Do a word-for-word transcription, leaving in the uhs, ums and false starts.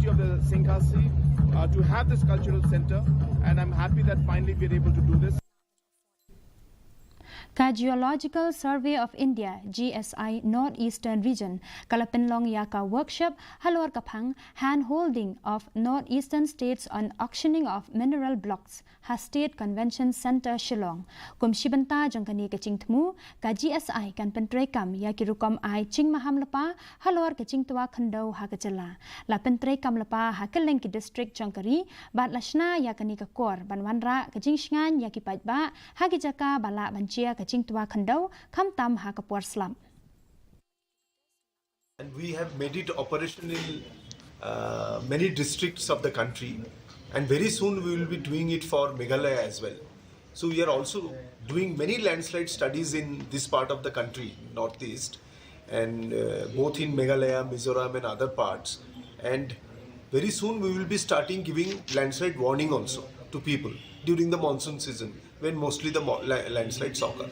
of the Singkhasi uh, to have this cultural center, and I'm happy that finally we're able to do this. Ka Geological Survey of India, G S I, North Eastern Region ka la pynlong ïa ka workshop halor ka phang Hand Holding of North Eastern States on Auctioning of Mineral Blocks ha State Convention Centre, Shillong. Kum shi bynta jong kane ka jingthmu, ka G S I kan pyntreikam ïa ki rukom ai jingmaham lypa halor ka jingtwa khyndew ha ka jylla. La pyntreikam lypa ha kylleng ki district jong ka ri bad la shna ïa kane ka kor ban wanrah ka jingshngaiñ ïa ki paidbah ha ki jaka ba lah ban jia ka jingtwa khyndew khamtam ha ka por slap. And we have made it operational in uh, many districts of the country. And very soon we will be doing it for Meghalaya as well. So we are also doing many landslide studies in this part of the country, Northeast, and uh, both in Meghalaya, Mizoram, and other parts. And very soon we will be starting giving landslide warning also to people during the monsoon season, when mostly the mo- la- landslides occur.